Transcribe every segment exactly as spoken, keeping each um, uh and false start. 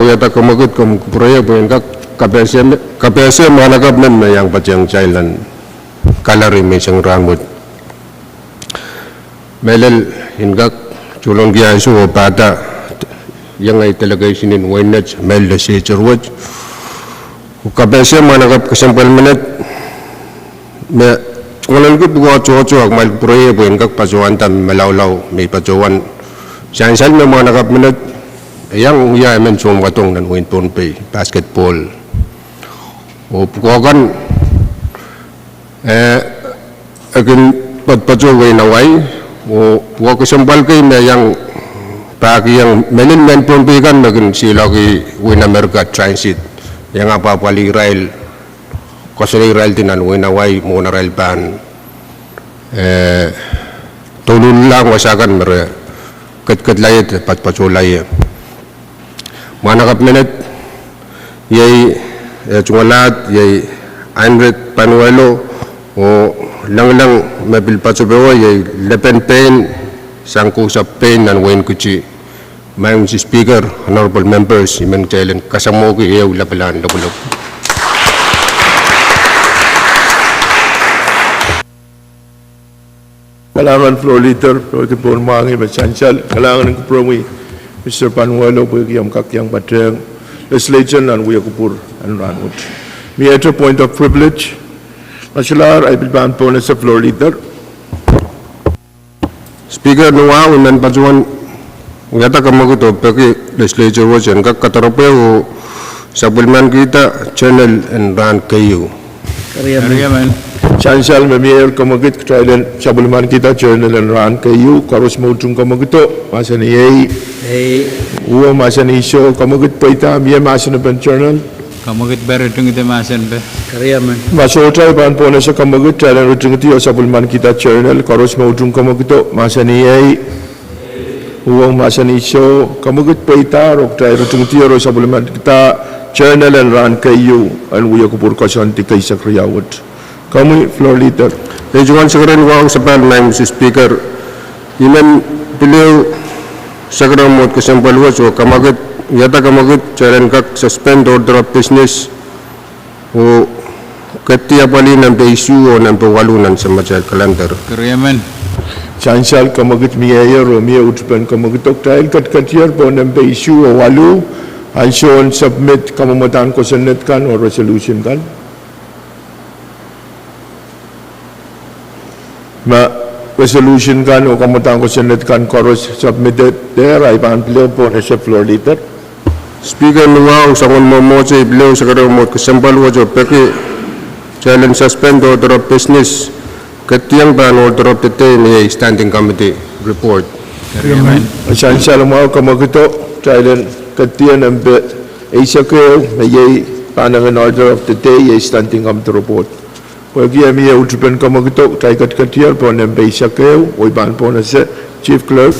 wiahda kamwekid komw kupwure pwe en kak kapehse, kapehse mwahnakapw men me iang patehng kitail nan gallery menseng rahnwet. Mehlel en kak tohrohrki ansou oh pahda iengei delegation en wehin wet, mehlel legislature wet. Oh kapehse mwahnakapw kesempwal menet me tungoalenki pwukoa tohto, ahpw kumwail kupwure pwe en kak patohwanda malaulau me I patohwan. Sansal me mwahnakapw menet iang wia emen sounwadong nan wehin Pohnpei, basketball. Oh pwukoa kan, eh, e kin poatopoat wehin Hawaii, oh pwukoa kesempwal kei me iang pahkihong menin mehn Pohnpei kan me kin siloaki wehin Amerika transit, iang apwahpwalih irail, koasoanehdi irail nan wehin Hawaii mwohn arail pahn, eh, douluhllahng wasa kan me re kedked laie de patopato laie. Mwahnakapw menet iei, eh, tungoal ahd iei Heinrich Panuelo, oh lengileng me pil patopowe iei Leben Payne, sang Kousapw Payne nan wehin Kiti. Madam Speaker, honorable members, I men kitail en kasamwohki ehu lapalahn lopwulopw. Kalahngan Floor Leader, pwehki pohn mwahngih me sansal. Kalahngan en kupwuromwi Mister Panuelo pwehki omw kak iang patehng legislature nan wia kupwur en rahnwet. Miehte point of privilege. Ngasalahr, I pil pahn pohnese Floor Leader. Speaker, ni wahu I men patohwan wiahda kamwekid oh peki legislature wet en kak kadaropwe oh sapwellimanikihda journal en rahn keieu. Sansal me mie kamwekid, kitail en sapwellimanikihda journal en rahn keieu. Koaros me utung kamwekido, mahsanih ei. Uwen mahsanih soh, kamwekid pweida, mie mahsen en journal. Ma sohte I pahn pohnese kamwekid, kitail en ritingidi oh sapwellimanikihda journal. Koaros me utung kamwekido, mahsanih ei. Uwen mahsanih soh, kamwekid pweida, oh kitail ritingidi oh sapwellimanikihda journal en rahn keieu en wia kupwur koasoandi keisek riau wet. Komwi Floor Leader. Ei tungoal sekeren wahu sapahl, Madam Speaker. I men pil ehu sekerehmwohd kesempwal wet oh kamwekid, wiahda kamwekid kitail en kak suspend order of business oh ketdi apwalih nempe isuh oh nempe waluh nan samatail calendar. Sansal, kamwekid mieier oh mie utupen kamwekido. Kitail kedkedier pohn nempe isuh oh waluh, ansoun submit kamwomwadahn kosonned kan oh resolution kan. Ma resolution kan oh kamwomwadahn kosonned kan koaros submitted dehr, I pahn pil ehu pohnese Floor Leader. Speaker, ni wahu soangen mwomwohdiso, I pil ehu sekerehmwohd kesempwal wet oh peki kitail en suspend order of business, ketdiong pahn order of the day me iei standing committee report. Sansal mwahu, kamwekido, kitail en ketdiong nempe eisek ehu me iei pahn engen order of the day, iei standing committee report. Pwehki mie utupen kamwekido, kitail kedkedier pohn nempe eisek ehu oh I pahn pohnese Chief Clerk.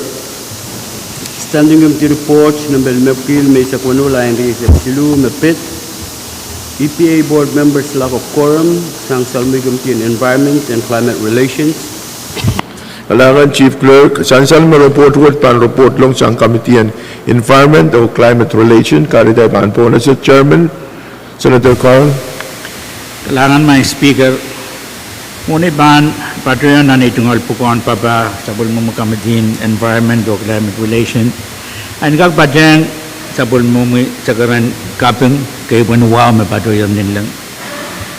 Standing Committee Report nempe limepwiki limeisek weneu, lain rieisek siluh, me pid EPA Board Members' Lack of Quorum, sang Salmi Committee on Environment and Climate Relations. Kalahngan Chief Clerk, sansal me report wet pahn reportlong sang Committee on Environment oh Climate Relation, kahrehda I pahn pohnese Chairman, Senator Carl. Kalahngan Madam Speaker, mwohn ei pahn patohieng nan ei tungoal pwukoahn papah sapwellimomwi Committee on Environment oh Climate Relation, en kak patehng sapwellimomwi sekeren kaping kei pwehn wahu me patohier ninleng.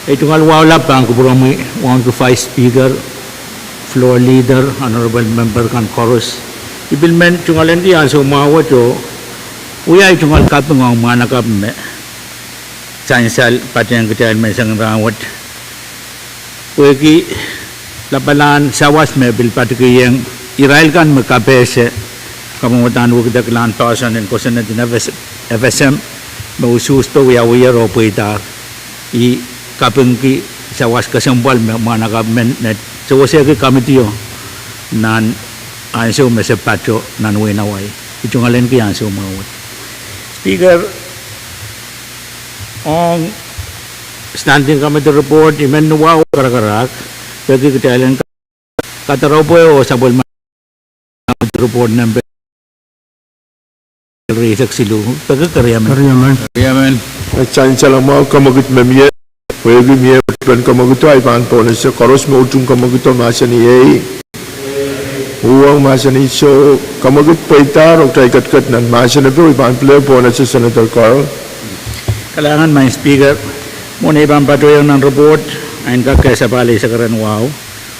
Ei tungoal wahu lap pahn kupwuromwi wauneki Vice Speaker, Floor Leader, Honorable Member kan koaros. I pil men tungoalenki ansou mwahu wet oh wia ei tungoal kaping ong mwahnakapw me sansal patehng kitail menseng rahnwet. Pwehki lapalahn sawas me pil patohwanohng irail kan me kapehse kamwomwadahn wekidek lahn poahsoan en kosonned en FS, FSM, me usuhs pe wiawiher oh pweidahr. I kapingki sawas kesempwal me mwahnakapw men me sewesehki committee-o nan ansou me se pato nan wehin Hawaii. I tungoalenki ansou mwahu wet. Speaker, ong Standing Committee Report, I men wahu karakarahk pwehki kitail en kadaropwe oh sapwellimaniki Committee Report nempe rieisek siluh. Peki keriamen. Keriamen. Keriamen. Sansal mwahu, kamwekid me mie, pwehki mie pahn kamwekido, I pahn pohnese koaros me utung kamwekido mahsanih ei. Uhwong mahsanih soh, kamwekid pweidahr oh kitail ketiket nan mahsen epe, I pahn pil pohnese Senator Carl. Kalahngan, Madam Speaker, mwohn ei pahn patohiong nan report, I en kak kehsapwalih sakaradahn wahu.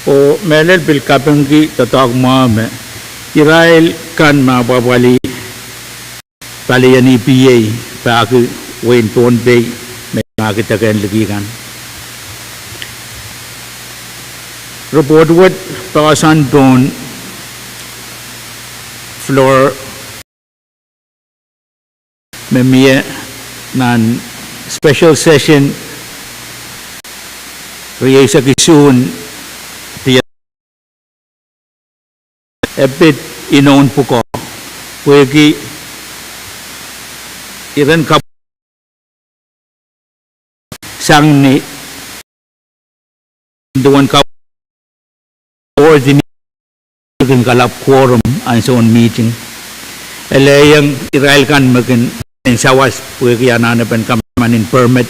Oh mehlel pil kapingki doadoahk mwahu me irail kan me apwapwalih palien E P A pahki wehin Pohnpei me mahkidekehn liki kan. Report wet poahsoan pohn floor me mie nan special session rieisek isuh, e pid inoun pwukoa, pwehki iren kap sang ni duwen kap board ni kin kalap quorum ansoun meeting. Ele iang irail kan me kin sawas pwehki anahnepen kamanaman en permit,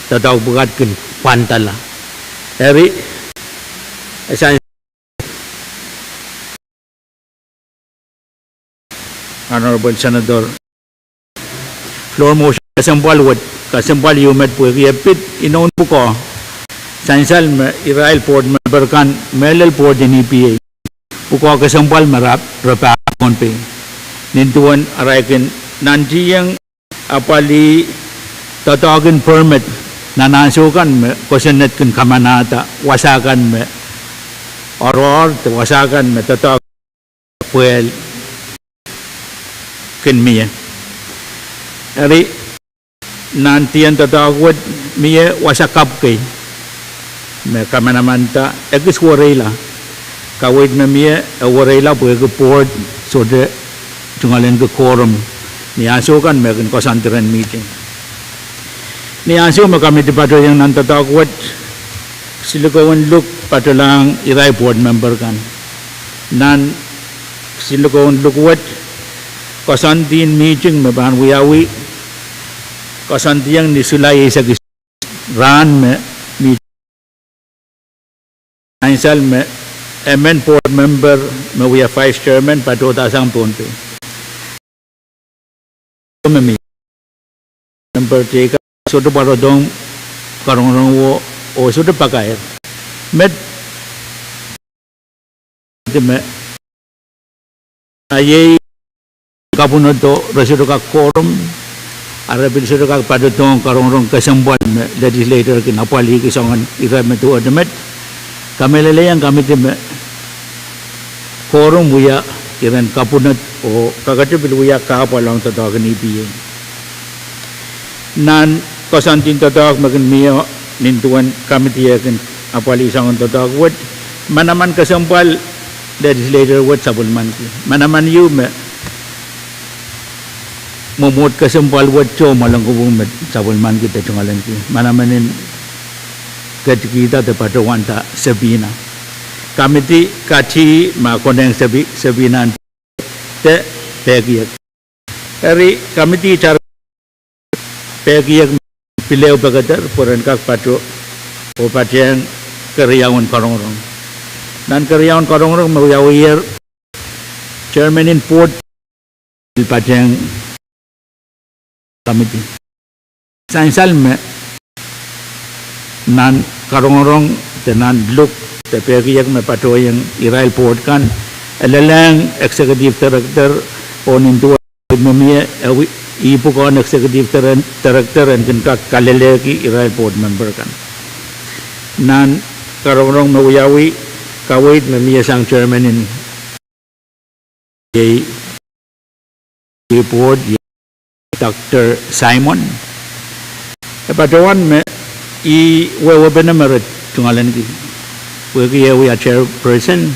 doadoahk pwukat kin pwandala. Eri, e sang Honorable Senator, floor motion kesempwal wet, kesempwal ieu met pwehki e pid inoun pwukoa, sansal me irail board member kan, mehlel board en E P A, pwukoa kesempwal me re pahki Pohnpei. Nin duwen arail kin nantihong apwalih doadoahk en permit nan ansou kan me kosonned kin kamanahda, wasa kan me oaroahr, de wasa kan me doadoahk pwehl kin mie. Eri, nantihong doadoahk wet, mie wasa kapw kei me kamanamanda, ekis wereila. Kaweid me mie e wereila pwehki board sohte tungoalenki quorum ni ansou kan me kin koasoandi rehn meeting. Ni ansou me kamidi patohiong nan doadoahk wet, silikoun luk patohlahng irail board member kan. Nan silikoun luk wet, koasoandi en meeting me pahn wiawi, koasoandiong ni Sulai eisek rahn me meeting, sansal me emen board member me wia vice chairman patohdahsang Pohnpei. Me mie member teikan sohte pwarodohng karongorong wo, oh sohte pakair. Met me iei kapwunodo re sohte kak quorum, a re pil sohte kak patohdohng karongorong kesempwal me legislator kin apwalihki soangen ire me duwehte met. Kamehlele iang kamidi me quorum wia iren kapwunod oh kakete pil wia kahpwal ong doadoahk en E P A. Nan koasoandi en doadoahk me kin mie nin duwen kamidi eh kin apwalih soangen doadoahk wet, manaman kesempwal legislator wet sapwellimaniki. Manaman ieu me mwomwohd kesempwal wet soh, mwoalen kupwung me sapwellimaniki de tungoaleniki. Manaman en ketikihda de patohwanda subpoena. Kamidi kati ma konehng subpoena de pehkiek. Eri kamidi tar pehkiek me pil ehu pekeder pwe ren kak pato oh patehng keriaun karongorong. Nan keriaun karongorong me wiawiher, chairman en board pil patehng kamidi. Sansal me nan karongorong de nan luk de pehkiek me patohiong irail board kan, e lelehng executive director oh nin duwen me mie, e wi-, ih pwukoahn executive dire-, director en kin kak kalelehki irail board member kan. Nan karongorong me wiawi, kaweid me mie sang chairman en iei board, Doctor Simon, e patohwan me ih wehwehpene me re tungoaleniki, pwehki eh wia chairperson,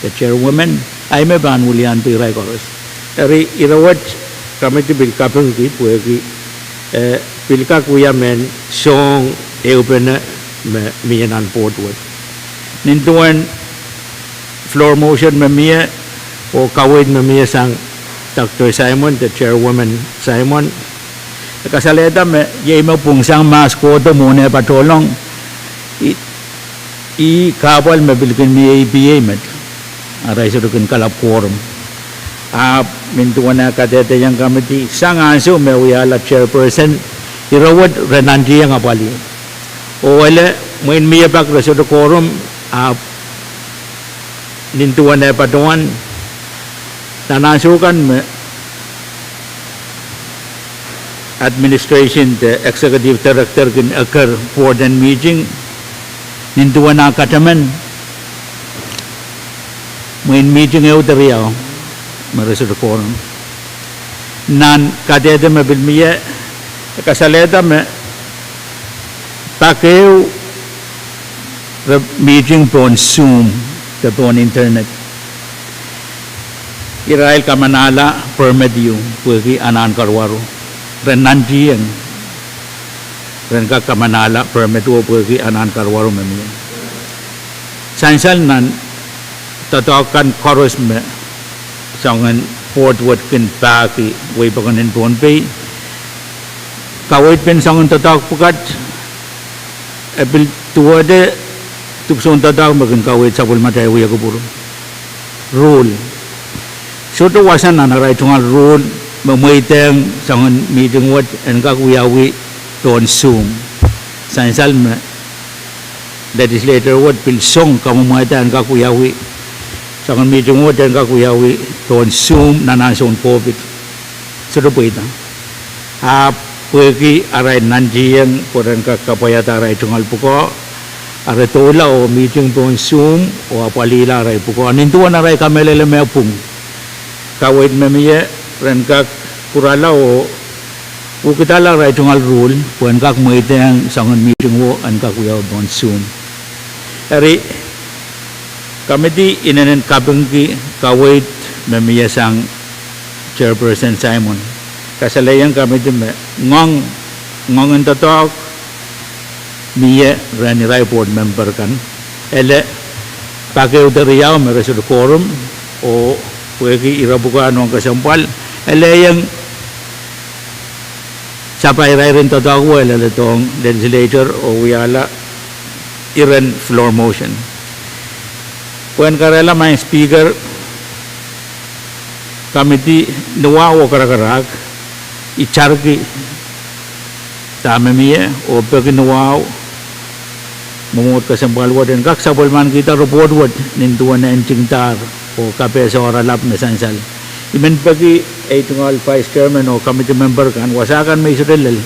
de chairwoman, ahi me pahn wiliandi irail koaros. Eri ire wet kamidi pil kapingki pwehki, eh, pil kak wia mehn soahng ehupene me mie nan board wet. Nin duwen floor motion me mie oh kaweid me mie sang Doctor Simon de Chairwoman Simon, e kasalehda me iei me pwungsang mahs kohdo mwohn eh patohlong, ih, ih kahpwal me pil kin mie E P A met, arail sohte kin kalap quorum. Ahpw nin duwen eh kadehdehiong committee sang ansou me wiahla chairperson, ire wet re nantihong apwalih. Oh ele, mwein mie pak re sohte quorum, ahpw nin duwen eh patohwan, nan ansou kan me administration de executive director kin eker board en meeting, nin duwen ah kataman, mwein meeting ehu de riau me re sohte quorum. Nan kadehde me pil mie, e kasalehda me pak ehu re meeting pohn Zoom de pohn internet. Irail kamanahla permit ieu pwehki anahn karuwaru. Re nantihong ren kak kamanahla permit wo pwehki anahn karuwaru me mie. Sansal nan doadoahk kan koaros me soangen board wet kin pahki wei pokon en Pohnpei, kaweid pen soangen doadoahk pwukat, e pil duwehte dipwisoun doadoahk me kin kaweid sapwellimatail wia kupwur. Rule. Sohte wasa nan arail tungoal rule me mweidehng soangen meeting wet en kak wiawi pohn Zoom. Sansal me legislator wet pil song kamwomwada en kak wiawi, soangen meeting wet en kak wiawi pohn Zoom nan ansoun COVID. Sohte pweida. Ahpw pwehki arail nantihong pwe ren kak kapwaiada arail tungoal pwukoa, a re doula oh meeting pohn Zoom oh apwalihla arail pwukoa nin duwen arail kamehlele me pwung. Kaweid me mie, ren kak pwurala oh pwukidala arail tungoal rule pwe en kak mweidehng soangen meeting wo en kak wiawi pohn Zoom. Eri, committee inenen kapingki kaweid me mie sang Chairperson Simon, kasalehiong committee me ngoang, ngoangen doadoahk mie ren irail board member kan. Ele, pak ehu de riau me re sohte quorum, oh pwehki ire pwukoa nohn kesempwal, ele iang sapairairen doadoahk wo e leledohng legislator oh wiahla iren floor motion. Pwehn kahrehla Madam Speaker, committee ni wahu oh karakarahk, itarki dahme mie oh peki ni wahu mwomwohd kesempwal wet en kak sapwellimanikihda report wet nin duwen ntingdahr oh kapehse oaralap me sansal. I men peki ei tungoal vice chairman oh committee member kan, wasa kan me I sohte lel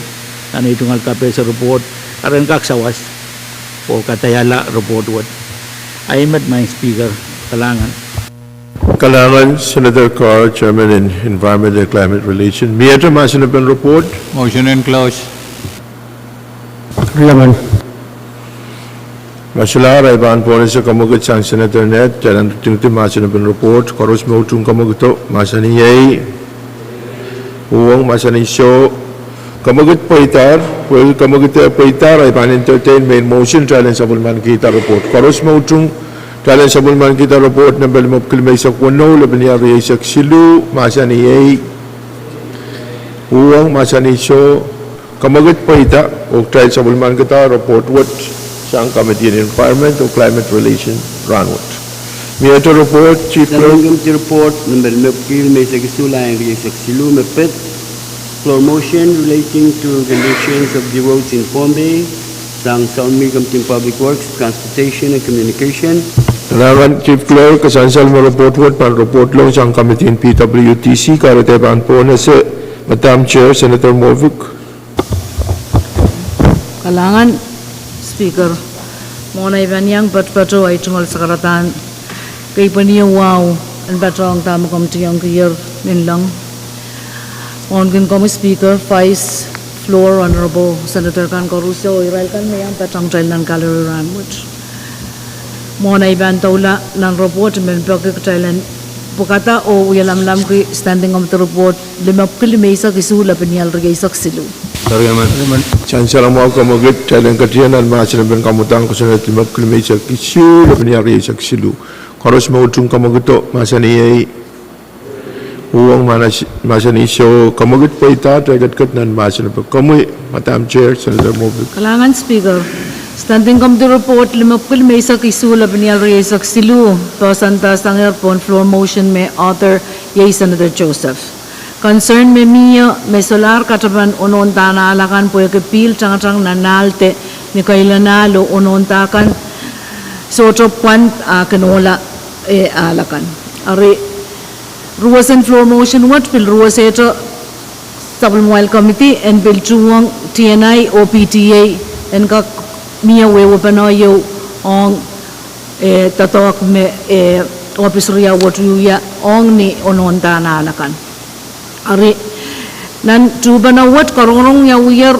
nan ei tungoal kapehse report, a ren kak sawas oh kadaiala report wet. Ahi met Madam Speaker, kalahngan. Kalahngan Senator Carr, Chairman en Environment and Climate Relation. Miehte mahsenepen report? Motion en close. Riaman. Ma solahr, I pahn pwonese kamwekid sang Senator Ned, kitail en tingdi mahsenepen report. Koaros me utung kamwekido, mahsaniei. Uhwong, mahsanih soh. Kamwekid pweidahr, pwehki kamwekid pweidahr, I pahn entertain main motion, kitail en sapwellimanikihda report. Koaros me utung, kitail en sapwellimanikihda report nempe limepwuki limeisek weneu, lepin iar rieisek siluh, mahsaniei. Uhwong, mahsanih soh. Kamwekid pweida, oh kitail sapwellimanikihda report wet sang Committee on Environment oh Climate Relation rahnwet. Miehte report, Chief Clerk? Sapwellimomwi Committee report nempe limepwuki limeisek isuh, lain rieisek siluh me pid, floor motion relating to conditions of the roads in Pohnpei, sang Sapwellimomwi Committee on Public Works, Transportation and Communication. Kalahngan Chief Clerk, e sansal me report wet pahn report lohng sang Committee on P W D C, kahrehda I pahn pwonese, Madam Chair, Senator Moavik. Kalahngan, Speaker. Mwohn ei pahn iang patopato ei tungoal sakaradahn kei pwehn ie wahu en patohng dahme komw tiongkier nin leng. Mwohnkin komwi Speaker, Vice, floor, Honorable Senator kan koaruhsie, irail kan me iang patohng kitail nan gallery rahnwet. Mwohn ei pahn doula nan report men peki kitail en pwukada oh wie lamalamki Standing Committee report limepwuki limeisek isuh lepin iar rieisek siluh. Sansal mwahu kamwekid, kitail en ketin nan mahsen en pahn kamwadang kosonned limepwuki limeisek isuh lepin iar rieisek siluh. Koaros me utung kamwekido, mahsaniei. Uhwong mahsanih soh, kamwekid pweida, ketiket nan mahsen epe. Komwi, Madam Chair, Senator Moavik. Kalahngan Speaker. Standing Committee Report limepwiki limeisek isuh, lepenial rieisek siluh, poahsoandasangehr pohn floor motion me author iei Senator Joseph. Concern me mie me solahr katapan onohndahnal akan pwehki pihl tangatang nan ahl de ni kailanahl oh onohnda kan sohte pwand ah kin ohla eh ahl akan. Eri ruwesen floor motion wet pil ruwesehte sapwellimamwail committee en pil tuhwong T N I oh P T A en kak mie wehwehpene ieu ong eh doadoahk me eh ohpis riau wet wiewia ong ni onohndahnal akan. Eri nan tuhpene wet karongorong wiawiher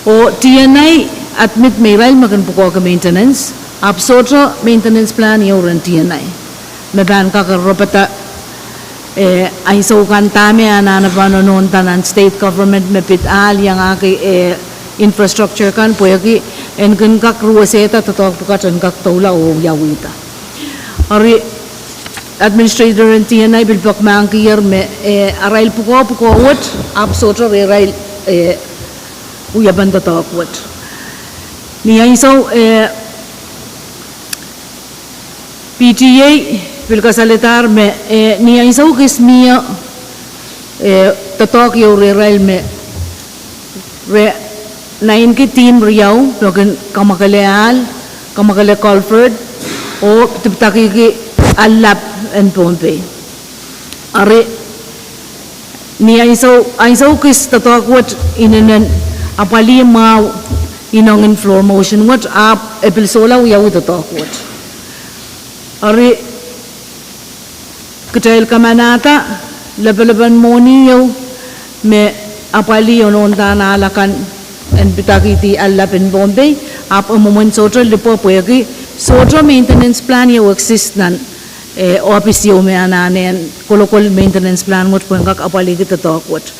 oh T N I admit me irail me kin pwukoahki maintenance, ahpw sohte maintenance plan ieu rehn T N I me pahn kak ropada eh ansou kan dahme anahne pahn onohnda nan state government me pid ahl iangahki eh infrastructure kan pwehki en kin kak ruwesehda doadoahk pwukat en kak doula oh wiawihda. Eri Administrator en T N I pil pekmahkier me eh arail pwukoa pwukoa wet ahpw sohte rehrail eh wiepen doadoahk wet. Ni ansou eh P T A pil kasaledahr me eh ni ansou kis mie eh doadoahk ieu rehrail me re naineki dihmw riau me kin kamwakele ahl, kamwakele culvert oh dipidakihki allap en Pohnpei. Eri ni ansou, ansou kis doadoahk wet inenen apwalih mwahu inengen floor motion wet ahpw e pil sohla wiawi doadoahk wet. Eri kitail kamanahda lepelepen mwohni ieu me apwalih onohndahnal akan en pidakihdi allap en Pohnpei, ahpw e mwomwen sohte lipwe pwehki sohte maintenance plan ieu exist nan eh ohpis ieu me anahne en kolokol maintenance plan wet pwehn kak apwalihki doadoahk wet.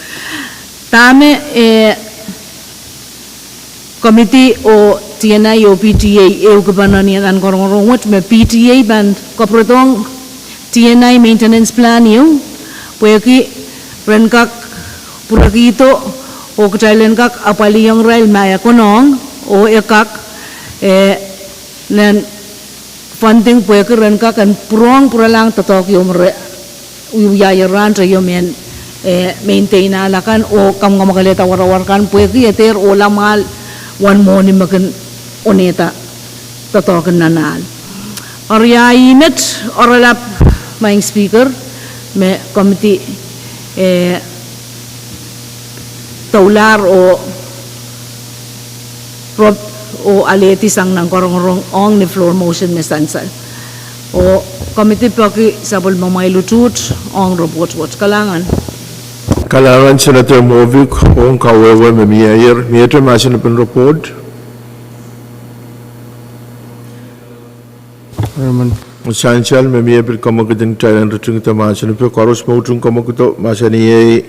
Dahme eh committee oh T N I oh P T A ehukipene ni nan karongorong wet me P T A pahn kapwuredohng T N I maintenance plan ieu pwehki ren kak pwurekihdo oh kitail en kak apwaliong irail ma e konehng oh e kak eh nan funding pwehki ren kak en pwurehng pwuralahng doadoahk ieu me re wiewiahier rahn teio me en eh maintain ahl akan oh kamwakamwakelehda warawar kan pwehki e dehr ohla mwahl wen mwohni me kin onehda doadoahk nan ahl. Eri ia ih met oaralap, Maing Speaker, me committee eh doulahr oh rop oh alehdi sang nan karongorong ong ni floor motion me sansal. Oh committee peki sapwellimamwail utuht ong report wet. Kalahngan. Kalahngan Senator Moavik ong kawehwe me mieier. Miehte mahsen epen report? Sansal me mie pil kamwekid en kitail en ritingada mahsen epe. Koaros me utung kamwekido, mahsanih iei.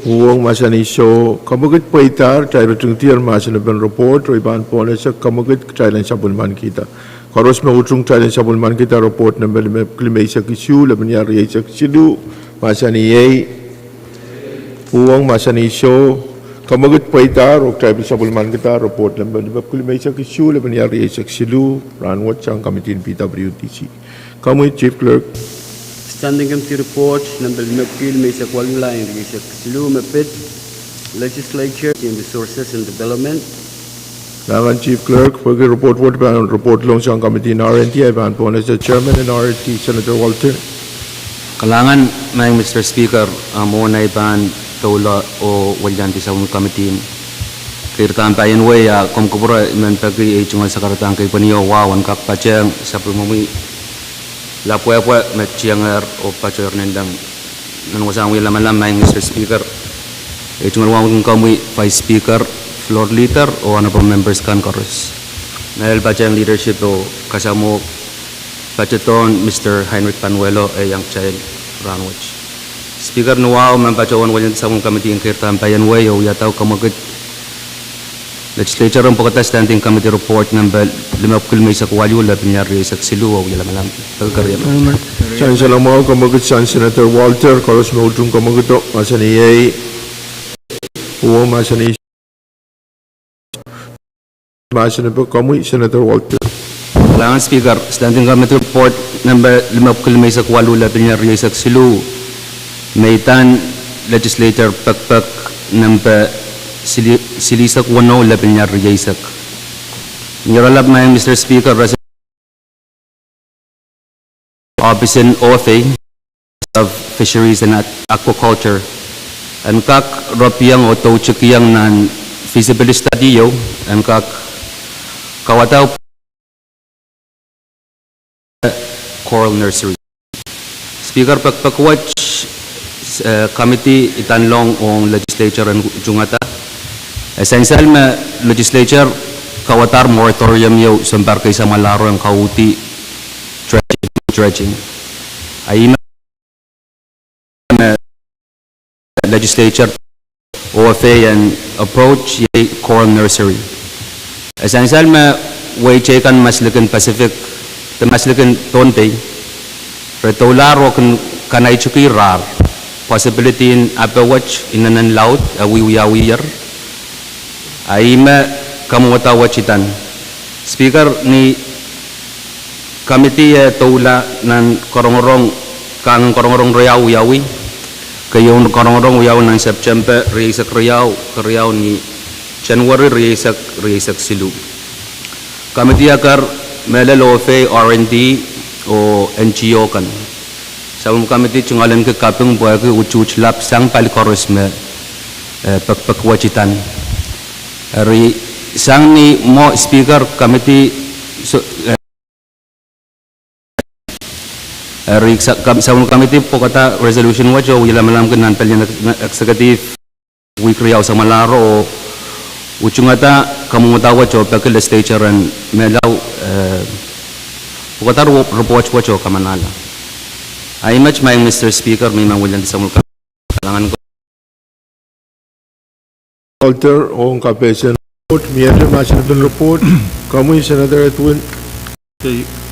Uhwong, mahsanih soh. Kamwekid pweidahr, kitail ritingadier mahsen epen report oh I pahn pohnese kamwekid kitail en sapwellimanikihda. Koaros me utung kitail en sapwellimanikihda report nempe limepwiki limeisek isuh, lepenial rieisek siluh, mahsanih iei. Uhwong, mahsanih soh. Kamwekid pweidahr oh kitail pil sapwellimanikihda report nempe limepwiki limeisek isuh, lepenial rieisek siluh, rahnwet sang committee en P W D C. Komwi Chief Clerk. Standing Committee Report nempe limepwiki limeisek waluh, lain rieisek siluh me pid Legislature, Human Resources and Development. Kalahngan Chief Clerk, pwehki report wet pahn report lohng sang committee en R and D, I pahn pohnese Chairman en R and D, Senator Walter. Kalahngan, Maing Mister Speaker, a mwohn ei pahn doula oh weliandi sapwellime committee en keirdahn pahienwei, a komw kupwure I men peki ei tungoal sakaradahn keipweni oh wahu en kak patehng sapwellimomwi lapwehpwe me tiengehr oh patohwan nanleng nan wasahn wia lamalam, Maing Mister Speaker. Ei tungoal wahu ong komwi Vice Speaker, Floor Leader oh honorable members kan koaros. Mehlel patehng leadership oh kasamwo patohdohn Mister Heinrich Panuelo, e iang kitail rahnwet. Speaker ni wahu, mehn patohwan weliandi sapwellime committee en keirdahn pahienwei oh wiahda kamwekid Legislature en pwekada Standing Committee Report nempe limepwiki limeisek waluh, lepin ire rieisek siluh, oh wia lamalam. Pekeriam. Sansal mwahu, kamwekid sang Senator Walter, koaros me utung kamwekido, mahsanih ei. Uwe mahsanih, mahsanih pwe komwi Senator Walter. Kalahngan Speaker, Standing Committee Report nempe limepwiki limeisek waluh, lepin ire rieisek siluh, me idan Legislature pekpek nempe sili-, silihsek weneu, lepin ire rieisek. Ni iralap, Madam Mister Speaker, res- Ohpis en O F A, of Fisheries and Aquaculture, en kak ropiong oh doudikiong nan feasibility study ieu, en kak kawada coral nursery. Speaker, pekpek wet, eh, committee idanlohng ong Legislature en tungada. E sansal me Legislature kawadahr moratorium ieu sounpar kei samwalahro en kauhdi dredging, dredging. A ih me Legislature O F A en approach iei coral nursery. E sansal me wehi teikan maslikin Pacific, de maslikin Pohnpei, re doulahr oh kin kanaitiki rar possibility en ape wet inenen laud e wiewiawier. A ih me kamwekid wet idan. Speaker, ni committee e doula nan korongorong, kahngen korongorong riau wiawi, keieun korongorong wiawi nan September rieisek riau, keriau ni January rieisek, rieisek siluh. Committee eker mehlel O F A, R and D, oh N G O kan. Sapwellime committee tungoalenki kaping pwehki utuht lap sang pali koaros me, eh, pekpek wet idan. Eri sang ni mwo Speaker, committee, so, eh, eri sa-, kam-, sapwellime committee pwekada resolution wet oh wia lamalamki nan pelien ex-, executive wihk riau samwalahro oh utungada kamwekid wet oh peki Legislature en mehla, eh, pwekada re-, report wet oh kamanahla. A ih met, Madam Mister Speaker, me I men wiliandi sapwellime committee. Kalahngan. Walter, ong kapehsen report, mie mahsen en report, komwi Senator Edwin.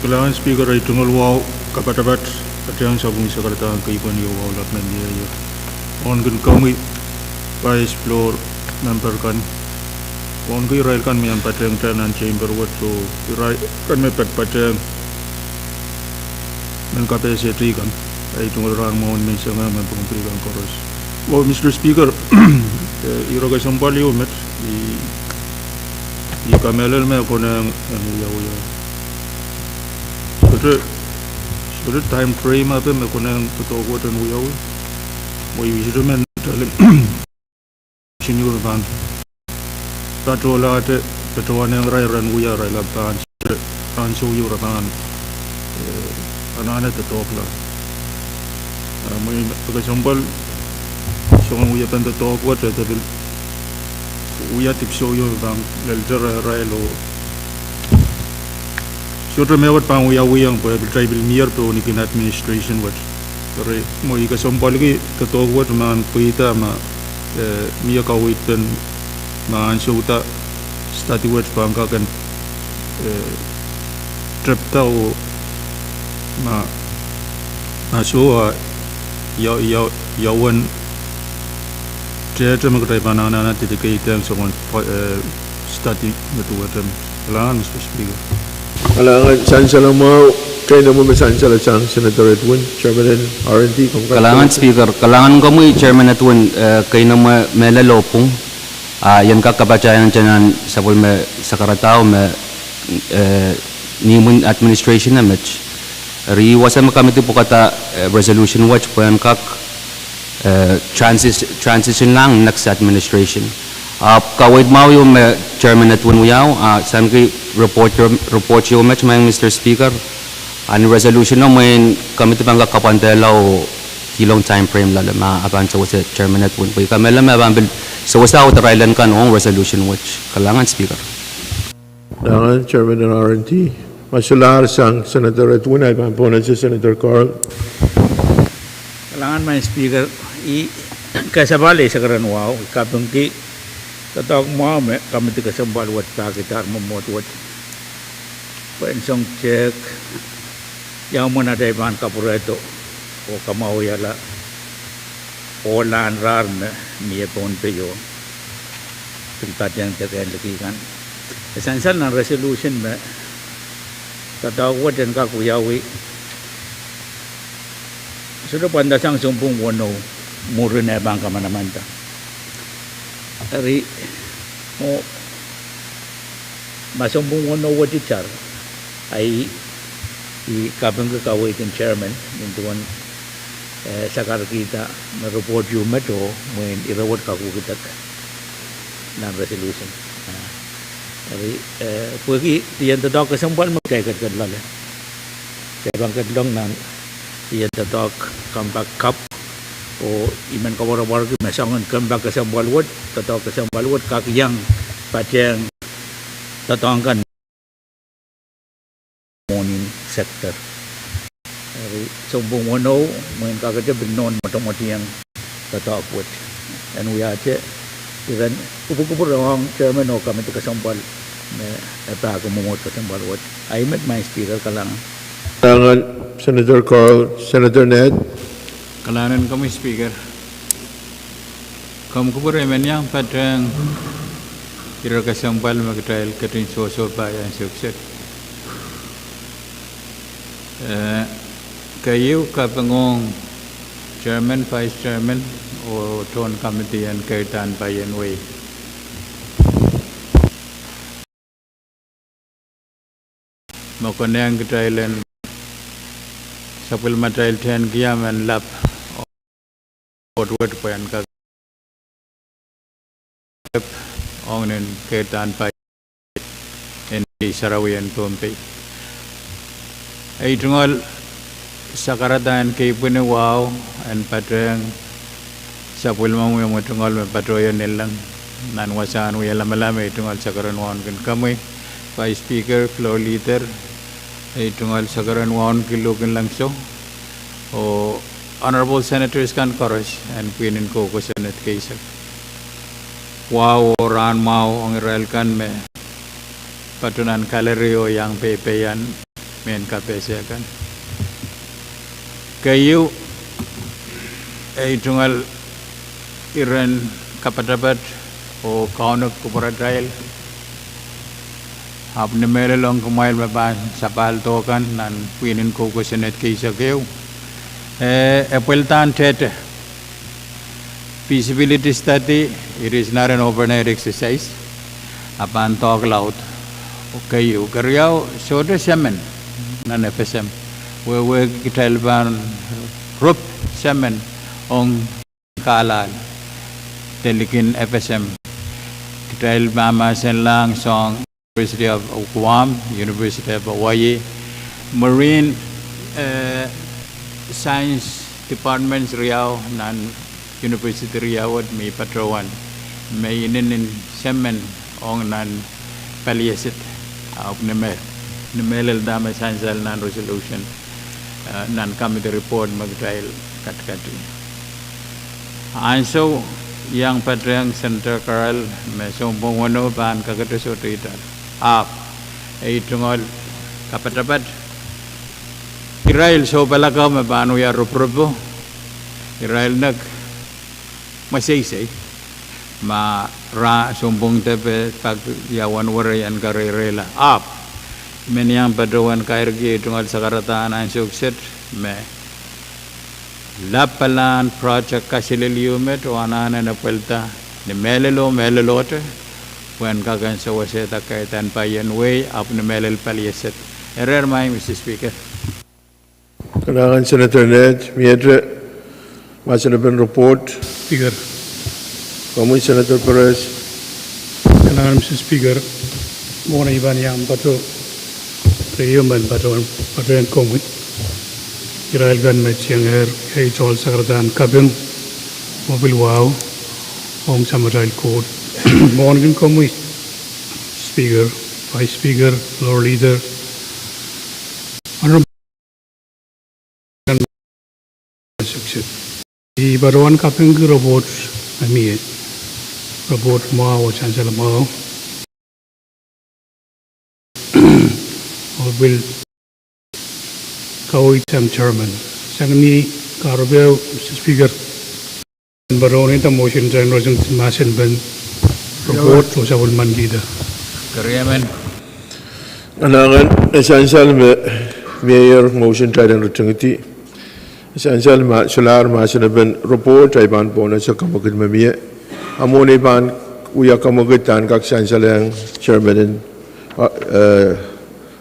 Kalahngan Speaker, ei tungoal wahu kapatapat, patehng sapwung sakaradahn keieun ieu wahu lap me mie ie. Wauneki komwi Vice, floor member kan. Wauneki irail kan me iang patehngte nan chamber wet oh irail kan me patpatehng mehn kapehse teikan. Ei tungoal rahn mwahu menseng me pwungpwung kan koaros. Well, Mister Speaker, eh, ire kesempwal ieu met, I, I kamehlele me konehng en wiawi. Sohte, sohte time frame ape me konehng doadoahk wet en wiawi. Mwein I sohte men tali. Senior pahn patohlahte, patohwanehng irail ren wia irail ahpw pahn sohte ansou ieu re pahn, eh, anahne doadoahkla. Eh, mwein kesempwal, soangen wiepen doadoahk wet, eh, de pil wia dipwisou ieu pahn lelder irail oh sohte me wet pahn wiawiong pwe pil, kitail pil mier pohn kin administration wet. Eri, mwein I kesempwalki doadoahk wet ma pweida ma, eh, mie kaweid pen ma ansouda study wet pahn kak en, eh, tepda oh ma, ma soh a ia, ia, ia uwen tehte me kitail pahn anahne dedicate-eng soangen, eh, study me duwehte. Kalahngan, Mister Speaker. Kalahngan, sansal mwahu, keinemwe me sansal sang Senator Edwin, Chairman en R and D, komw kak. Kalahngan Speaker, kalahngan komwi Chairman Edwin, eh, keinemwe mehlel oh pwung, ah, I en kak kapatahieng nan sapwellime sakaradahn me, eh, ni imwin administration met. Eri wasa me committee pwekada, eh, resolution wet pwe en kak eh, transis-, transition lang next administration. Ahpw kaweid mwahu ieu me Chairman Edwin wiahu, ah, sahneki report, report ieu met, Madam Mister Speaker, a ni resolution o mwein committee pahn kak kapwandehla oh kihlong time frame loale ma a pahn sewese Chairman Edwin. Pwe I kamehlele me a pahn pil sewese authorize-en kan ong resolution wet. Kalahngan Speaker. Kalahngan Chairman en R and D. Ma solahr sang Senator Edwin, I pahn pohnese Senator Carl. Kalahngan Madam Speaker, I kesempwal eisek ren wahu, I kapingki Doadoahk mwahu me komidi kesempwal wet pahkihdahr mwomwohd wet. Pwehn song tehk ia mwomwen atail pahn kapwurehdo oh kamwahwihala ohlahn rahr me mie Pohnpei oh pil patehng deke en liki kan. E sansal nan resolution me doadoahk wet en kak wiawi sohte pwandasang sounpwong weneu mwurin e pahn kamanamanda. Eri, oh, ma sounpwong weneu wet itar, ahi, I kapingki kaweid en chairman, nin duwen, eh, sakarkihda me report ieu met oh mwein ire wet kakuhkidek nan resolution. Eh, eri, eh, pwehki dien doadoahk kesempwal me kitail ketiket loale. Kitail pahn ketilong nan dien doadoahk Compact Cup, oh I men koapworopworki me soangen Compact kesempwal wet, doadoahk kesempwal wet kak iang patehng doadoahk kan mwohn sector. Eri sounpwong weneu mwein kakete pil nohn mwotomwot iang doadoahk wet. En wiahte iren kupwukupwur ong chairman oh komidi kesempwal me e pahki mwomwohd kesempwal wet. Ahi met, Madam Speaker, kalahngan. Kalahngan, Senator Carl. Senator Ned. Kalahngan komwi Speaker. Komw kupwure I men iang patehng ire kesempwal me kitail ketin sohsohpai ansou kiset. Eh, keieu kaping ong chairman, vice chairman, oh tohn komidi en keirdahn paien wehi me konehng kitail en sapwellimatail tehnkiam en lap oh wet pwe en kak ong nen keirdahn pai en Sarawi en Pohnpei. Ei tungoal sakarada en keipwini wahu en patehng sapwellimomwi omwi tungoal me patohier Ninleng nan wasahn wia lamalam. Ei tungoal sakaren wauneki komwi, Vice Speaker, Floor Leader, ei tungoal sakaren wauneki Luhk en Lengso, oh Honorable Senators kan koaros en pwihn en kou kosonned keisek. Wahu oh rahn mwahu ong irail kan me patohwan nan gallery oh iang peipeian mehn kapehse kan. Keieu, ei tungoal iren kapatapat oh kaunopada kupwuratail, ahpw ni mehlel ong kumwail me pahn sapahl dohkan nan pwihn en kou kosonned keisek ehu. Eh, e pweldan tehte. Feasibility study, it is not an overnight exercise. A pahn doahlaud. Keieu, keriau, sohte semen nan FSM. Wehwehki kitail pahn rop semen ong kahlahla de likin FSM. Kitail pahn mahsenlahng soang University of Guam, University of Hawaii, Marine, eh, Science Departments riau nan university riau wet me patohwan, me inenen semen ong nan palieset, ahpw ni mehlel, ni mehlel dahme sansal nan resolution, eh, nan committee report me kitail katikati. Ansou iang patehng Senator Carl me sounpwong weneu pahn kakete sohte itar. Ahpw, ei tungoal kapatapat, irail sohpeiong me pahn wia roporop, irail nek mweseisei, ma ra sounpwong depe pak ia wen werei en kareireila. Ahpw, I men iang patohwan kairki ei tungoal sakarada en ansou kiset me lapalahn project kaselel ehu met oh anahne en pwelda ni mehlel oh mehlelohte, pwehn kak en sewesehda keirdahn paien wehi, ahpw ni mehlel palieset. Erehr mai, Mister Speaker. Kalahngan Senator Ned, miehte mahsen en report. Speaker. Komwi Senator Perez. Kalahngan Mister Speaker. Mwohn ei pahn iang patohwan, rehi men patohwan, patohwan komwi. Irail kan me tiengehr ei tungoal sakarada en kaping, oh pil wahu ong Samatail Koht. Mwohn kin komwi Speaker, Vice Speaker, Floor Leader, Honorable I patohwan kapingki report me mie. Report mwahu oh sansal mwahu. Oh pil kaweid sang chairman. Sang ni kahrepeo, Mister Speaker, patohwan ih motion tiahk en rotingkihdi mahsen en report oh sapwellimanikihda. Keriemen. Kalahngan, e sansal me mie motion tiahk en rotingkihdi. Sansal ma solahr mahsen en report, I pahn pwonese kamwekid me mie. A mwohn I pahn wia kamwekid en kak sansalehng chairman en, uh, uh,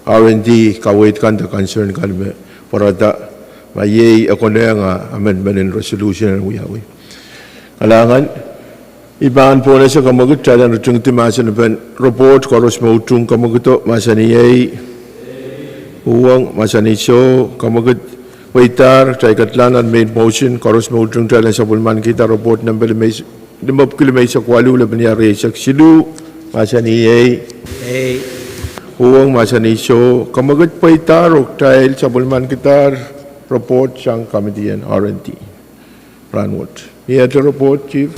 R and D kaweid kan de concern kan me pwarada, ma iei e konehng amendment en resolution en wiawi. Kalahngan, I pahn pwonese kamwekid tiahk en rotingkihdi mahsen en report koaros me utung. Kamwekido mahsanih ehi. Uhwong mahsanih soh. Kamwekid pweidahr, tiahk en ketilau nan main motion, koaros me utung tiahk en sapwellimanikihda report nempe limepwuki limeisek waluh, lepin iar rieisek siluh, mahsanih ehi. Uhwong mahsanih soh. Kamwekid pweidahr oh tiahk en sapwellimanikihda report sang committee en R and D. Rahnwet. Mie report, Chief?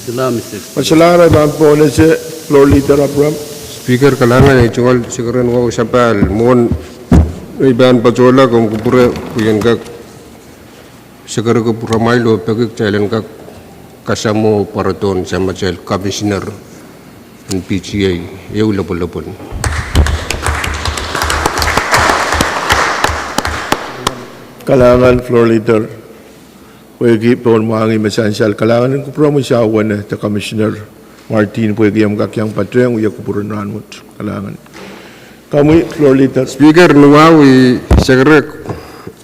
Solahr, Mister Speaker. Solahr, I pahn pwonese, Floor Leader Abraham. Speaker, kalahngan, ei tungoal sekeren wahu sapahl mwohn ei pahn patohla komw kupwure, I en kak sekereki pwuramwail oh peki kitail en kak kasamwo pwarodohn samatail commissioner en P T A ehu lopwolopwon. Kalahngan, Floor Leader. Pwehki pohn mwahngih me sansal, kalahngan en kupwuromwi Sawene de Commissioner Martin pwehki omw kak iang patehng wia kupwur en rahnwet. Kalahngan. Komwi, Floor Leader. Speaker, ni wahu I sekerek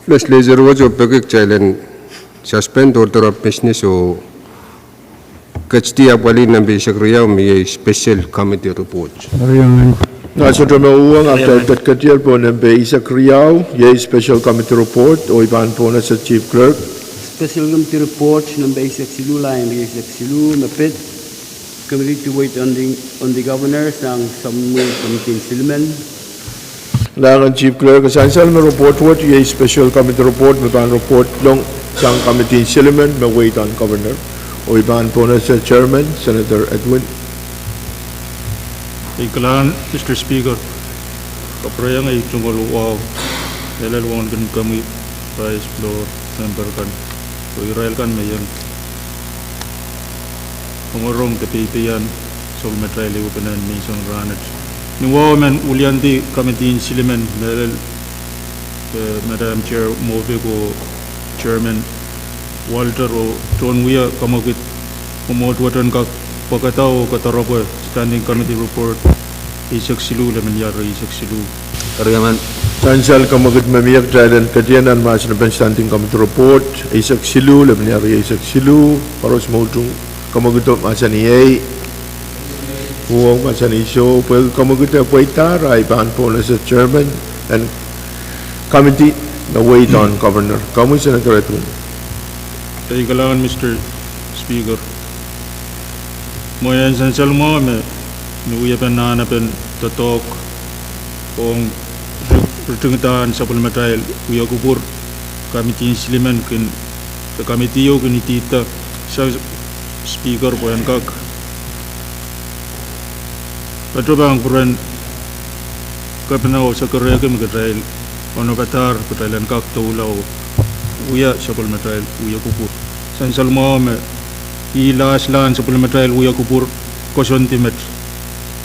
legislature wet oh peki kitail en suspend order of business oh ketidi apwalih nempe eisek riau me iei special committee report. Nan sohte me uhwong, ahpw kitail ketiketier pohn nempe eisek riau, iei special committee report, oh I pahn pwonese Chief Clerk. Special committee report nempe eisek siluh, lain rieisek siluh, me pid committee to wait on the, on the governor, sang samwir committee en silimen. Kalahngan Chief Clerk, e sansal me report wet iei special committee report me pahn report long sang committee en silimen me wait on governor. Oh I pahn pwonese chairman, Senator Edwin. Ei kalahngan, Mister Speaker, kapwurehiong ei tungoal wahu, mehlel wauneki komwi, Vice, Floor Member kan, oh irail kan me iang rongorong de peipeian sapwellimatail ehupene ni soun rahnwet. Ni wahu I men wiliandi committee en silimen mehlel, eh, Madam Chair Moffitt oh Chairman Walter oh tohn wia kamwekid mwomwohd wet en kak pwekada oh kadarepwe Standing Committee Report eisek siluh, lepin iar rieisek siluh. Keriemen. Sansal kamwekid me mie, kitail en ketin nan mahsen en standing committee report eisek siluh, lepin iar rieisek siluh, koaros me utung. Kamwekido mahsanih ehi. Uhwong mahsanih soh. Pwehki kamwekido pweidahr, I pahn pwonese chairman en committee me wait on governor. Komwi, Senator Edwin. Ei kalahngan, Mister Speaker. Mwein sansal mwahu me ni wiepen anahnepen doadoahk ong ri-, ritingdahn sapwellimatail wia kupwur, committee en silimen kin, de committee ieu kin idihda sang Speaker pwe en kak patohwan kupwuren Kepina oh sekerehki me kitail onopadahr, kitail en kak doula oh wia sapwellimatail wia kupwur. Sansal mwahu me ih laslahn sapwellimatail wia kupwur koasoandi met,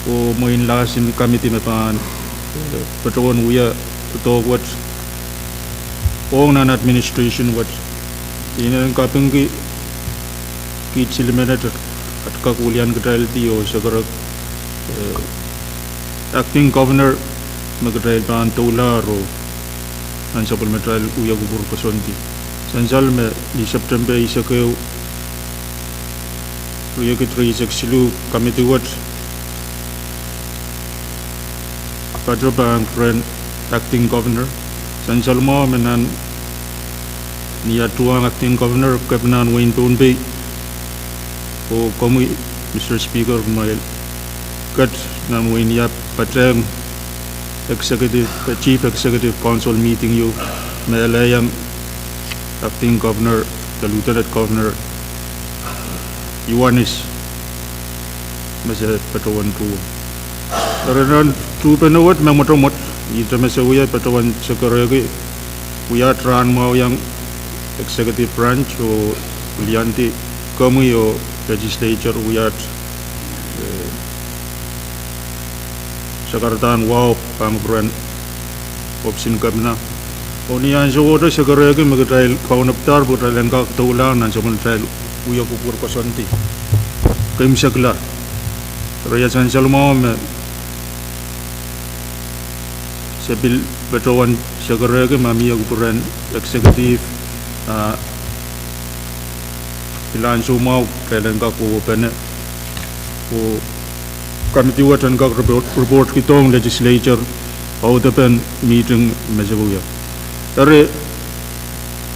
oh mwein lahsin committee me pahn, eh, patohwan wia doadoahk wet ong nan administration wet. Inenen kapingki kiht silimen et, at kak wilian kitaildi oh sekerek, eh, acting governor me kitail pahn doulahr oh nan sapwellimatail wia kupwur koasoandi. Sansal me ni September eisek ehu, riekid rieisek siluh, committee wet patohwan kupwuren acting governor. Sansal mwahu me nan ni aduhn acting governor, Kepina en wehin Pohnpei, oh komwi, Mister Speaker, kumwail ket nan wehin Iap patehng executive, eh, chief executive council meeting ieu me elehiong acting governor, de lieutenant governor Ioanis. me se patohwan tuhwong. Eri nan tuhpene wet me mwotomwot, ihte me se wia patohwan sekerehki, wia rahn mwahu iang executive branch oh pil iangdi komwi oh legislature wia, eh, sakaradahn wahu pahn kupwuren ohpis en kepina. Oh ni ansou wet sekerehki me kitail kaunopada pwe kitail en kak doulahng nan sapwellimatail wia kupwur koasoandi. Keimwseklahr. Eri ia sansal mwahu me se pil patohwan sekerehki ma mie kupwuren executive, ah, pil ansou mwahu kitail en kak wehwehpene. Oh committee wet en kak report, report kidohng legislature audepen meeting me se wia. Eri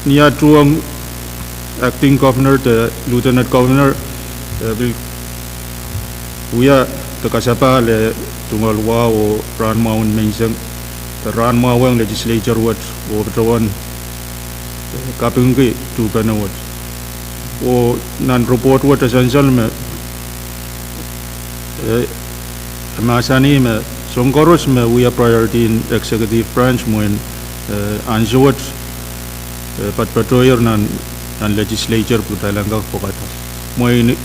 ni ah tuhwong acting governor de lieutenant governor, eh, pil wia de kasapahl eh tungoal wahu oh rahn mwahu en menseng, de rahn mwahu en legislature wet oh patohwan, eh, kapingki tuhpene wet. Oh nan report wet e sansal me, eh, e mahsanih me soahng koaros me wia priority en executive branch mwein, eh, ansou wet, eh, patpatohier nan, nan legislature pwe kitail en kak pwukada. Mwein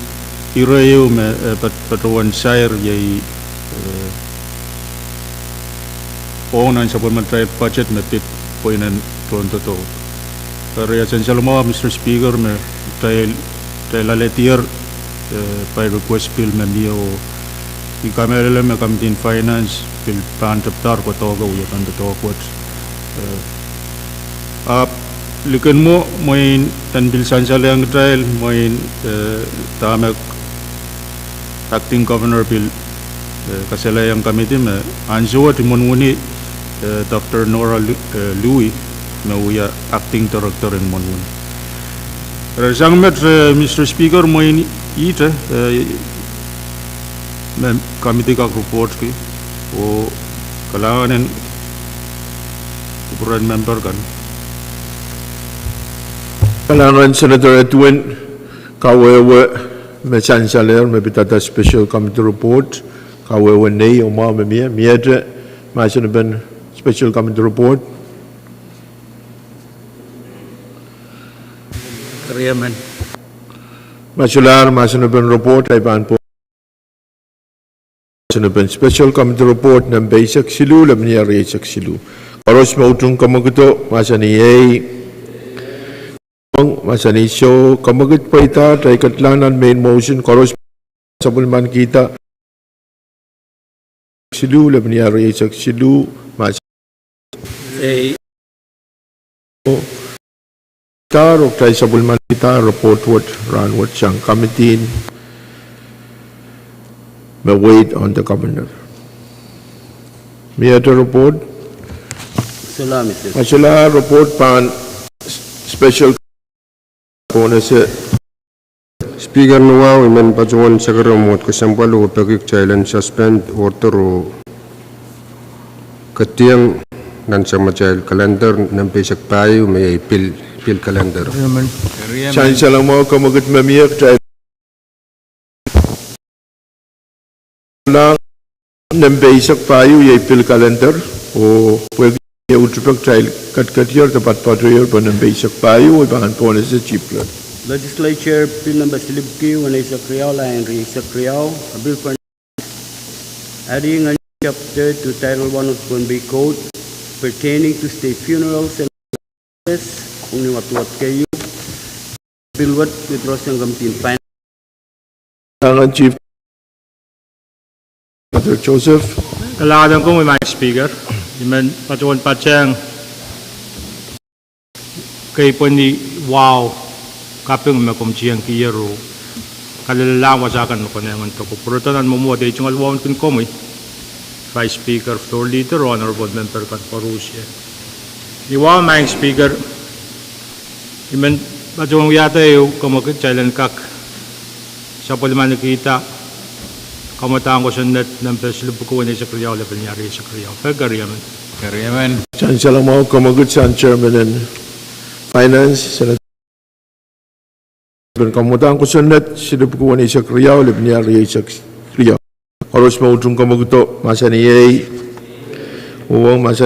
ire ehu me, eh, pat, patohwan sair iei, eh, ong nan sapwellimatail budget me pid pweinen tohndoadoahk. Eri ia sansal mwahu Mister Speaker me kitail, kitail alehdier, eh, by request bill me mie oh I kamehlele me committee en finance pil pahn tepdahr kohdohke wia pahn doadoahk wet. Eh, ahpw likin mwo mwein en pil sansal ong kitail mwein, eh, dahme acting governor pil, eh, kasalehiong committee me ansou wet imwunwuni, eh, Doctor Nora Lu-, eh, Louis me wia acting director en imwunwuni. Eri sang met, eh, Mister Speaker, mwein ihte, eh, me committee kak report ki, oh kalahngan en kupwuren member kan. Kalahngan Senator Edwin, kawehwe me sansalehr me pidada special committee report, kawehwe nei oh mwahu me mie, miehte mahsen en special committee report. Riemen. Ma solahr mahsen en report, I pahn pwon mahsen en special committee report nempe eisek siluh, lepin ire eisek siluh. Koaros me utung kemwekido, mahsanih ei. Mahsanih soh, kemwekid pweida, kitail ketlahng nan main motion, koaros sapwellimanikihda siluh, lepin ire eisek siluh, mahsanih ei. Tar oh kitail sapwellimanikihda report wet, rahn wet sang committee me wait on the governor. Miehte report? Solahr, Mister. Ma solahr report pahn special pwon ese. Speaker me wahu, I men patohwan sekere mwohd kesempwal oh peki kitail en suspend order oh ketieng nan sapwellimatail calendar nempe eisek pahieu me iei pil, pil calendar. Amen. Sansal mwahu, kemwekid me mie kitail. Nan nempe eisek pahieu iei pil calendar, oh pwehki iei uhd peki kitail ketiketier de patpatohier pwe nempe eisek pahieu, I pahn pwon ese Chief Clerk. Legislature Bill nempe silipwiki weneisek riau, lain rieisek riau, a bill for adding a new chapter to Title One of Pohnpei Code pertaining to state funerals and services, ong ni watuwat keieu. Bill wet withdraw sang Committee on Finance. Angan Chief Senator Joseph. Kalahngan komwi Madam Speaker, I men patohwan patehng kei pweni wahu kaping me komw tiengkier oh kalelelahng wasa kan me konehng en doke. Pwurodo nan mwomwohd ei tungoal wahu kin komwi, Vice Speaker, Floor Leader, Honorable Member kan koaros. Ni wahu Madam Speaker, I men patohwan wiahda ehu kemwekid kitail en kak sapwellimanikihda kamwadahn kosonned nempe silipwiki weneisek riau, lepin ire eisek riau. Peki, keriemen. Keriemen. Sansal mwahu, kemwekid sang Chairman en Finance, Senator. Pen kamwadahn kosonned silipwiki weneisek riau, lepin ire eisek riau. koaros me utung kompoakedo, mahsanih ei. Uhwong mahsanih